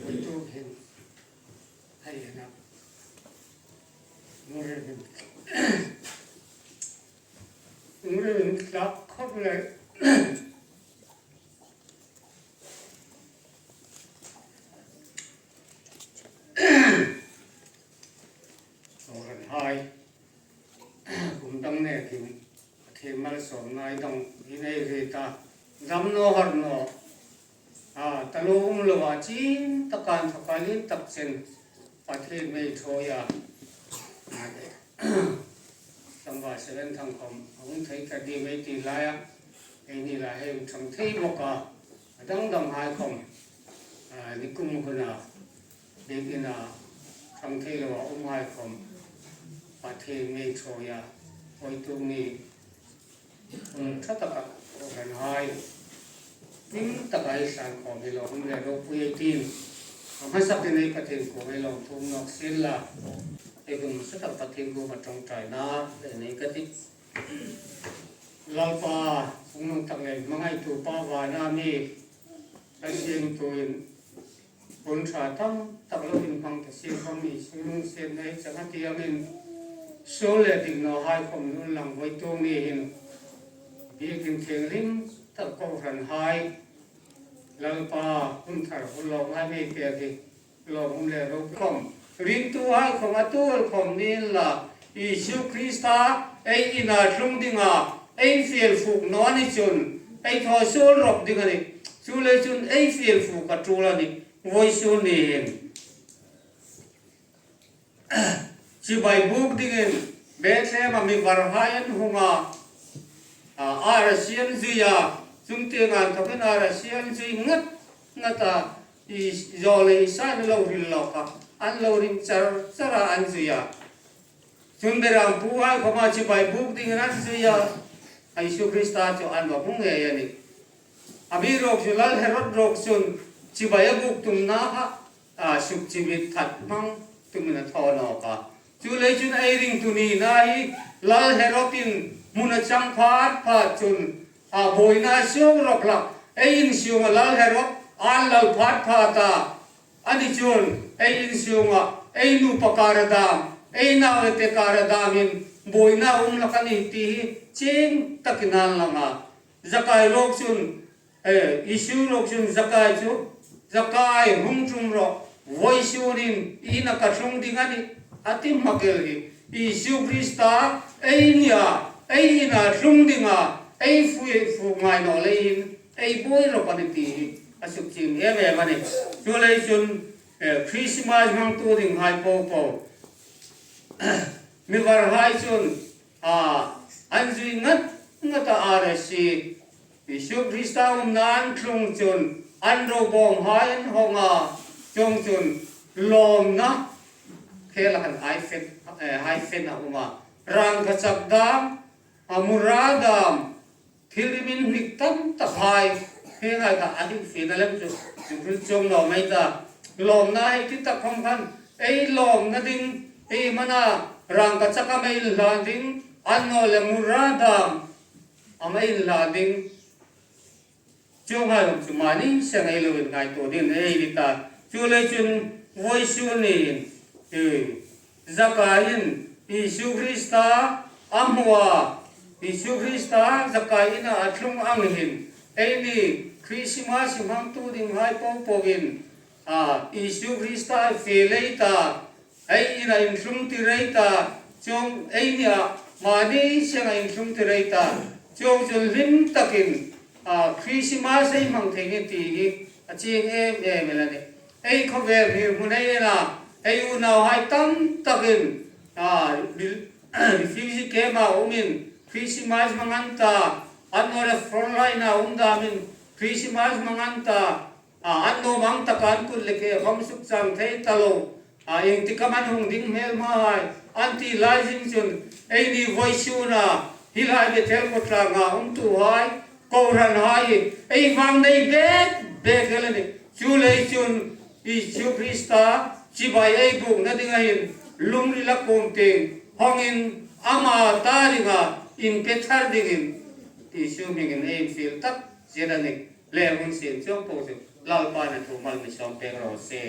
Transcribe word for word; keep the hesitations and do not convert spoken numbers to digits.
Voituk hin hei na. Ngurevin. Ngurevin tlak khawp le. Kohranhai. Kum dang nekin Pathien malsawmna ei dong in ei hriet a. Dam naw, har naw. A, taluo um loa chin taka inthoka lien tak chen Pathien mi ei thawi a. Tlangval Seven Thang khawm a hung thei ta ding ei ti laia, eini la hei hung thang thei bawk a. A dang danghai khawm, a, nikum huna, biekin a thang thei loa umhai khawm Pathien mi ei thawi a. Voituk ni, um, ṭha taka kohranhai, hlim taka ei san khawm hi lawmum le ropui ei tiin, a hmasain ei Pathien kuoma ei lawmthu um nawk sien la, ei hun hmasa tak Pathien kuoma ṭawngṭaina ei nei ka tih. Lalpa, hung nung tak le hmangaitupa, vana mi, ka siemtuin, hun ṭha tam tak lo in hmang ta sien khawm, i lunginsietna ei chang a ti angin, suol le dik nawhai khawm nun lang voituk ni hin, biekin thienghlim tak kohranhai, Lalpa, hun thar hun lawmhai mi pek hi, lawmum le ropui khawm, ringtuhai khawm a tuol khawm ni inla, Isu Krista ei ina tlung dinga ei fiel fuk naw a ni chun, ei thaw suol rawp ding a nih. Chuleiin chun ei fiel fuk a ṭul a nih. Voisun ni hin chibai buk dingin Bethlehem-a mi varhai an hung a, a, arasi an zui a, chungtieng inthokin arasi an zui ngat ngat a, i, zawl le i sa an lo hril lawk a, an lo ring char char a an zui a. Chun berampuhai khawma chibai buk dingin an zui a, Isu Krista chu an va hmu ngei a nih. Amiruokchu Lal Herod ruok chun chibai a buk tumna kha, a, sukchimit that hmang tumin a thaw nawk a. Chuleiin chun ei ringtu nina hi Lal Herod-in hmun a chang phat phat chun, a, buoina suo rawp hlak. Ei insunga Lal Herod an lal phat phat a, a ni chun ei insunga ei nupa kara dam, ei nau le te kara damin buoina um hlak a nih ti hi chieng takin an lang a. Zakai ruok chun, eh, Isu ruok chun Zakai chu, Zakai, hung ṭum rawh, voisunin i ina ka tlung ding a nih, a ti hmak el hi. Isu Krista ei nia, ei ina tlung dinga ei fiel fuk ngai naw leiin ei buoi rawp a nih ti hi a sukchim em em a nih. Chuleiin chun, eh, Christmas hmangtu dinghai popo, mi varhai chun, a, an zui ngat ngat a, arasi Isu Krista umna an tlung chun an robawmhai an hawng a, chuongchun lawmna khela khan hai fen, eh, hai fen a um a, rangkachak dam, a, mura dam, thil rim inhnik tam takhai, hienghai kha a hrilfiena lem chu, chu hril chuong naw mei ta. Lawmna hei ti tak khawm khan, ei lawmna ding, ei mana rangkachak am ei inhlan ding, annawleh mura dam am ei inhlan ding. Chuonghai lam chu mani seng ei lo inngaituo ding ei ni ta. Chuleiin chun voisun ni hin, eh, Zakaiin Isu Krista a hmu a, Isu Krista Zakai ina a tlung ang hin, eini Christmas hmangtu dinghai popoin, a, Isu Krista a fiel ei ta, ei ina intlung tir ei ta, chuong ei nia mani senga intlung tir ei ta, chuongchun hlim takin, a, Christmas ei hmang thei ni ti hi a chieng em em el a nih. Ei khawvel hmir hmun ei en a, ei unauhai tam takin, a, refugee camp-a umin Christmas hmang an ta, annawleh front line-a um damin Christmas hmang an ta, a, an nuom ang taka an kut le ke khawm sukchang thei ta lo, a, iengtik am an hung ding hmel hmahai an ti lai zing chun, eini voisuna hi lai Bethel khawtlanga umtuhai, kohranhai, ei vang nei bek bek el a nih. Chuleiin chun Isu Krista chibai ei bukna dinga hin lungrila kuom tieng hawngin ama ta dinga inpe thar dingin Isu hmingin ei infiel tak zet a nih. Le hun sien chuong po chu Lalpa'n a thu mal mi sawm pêk raw se.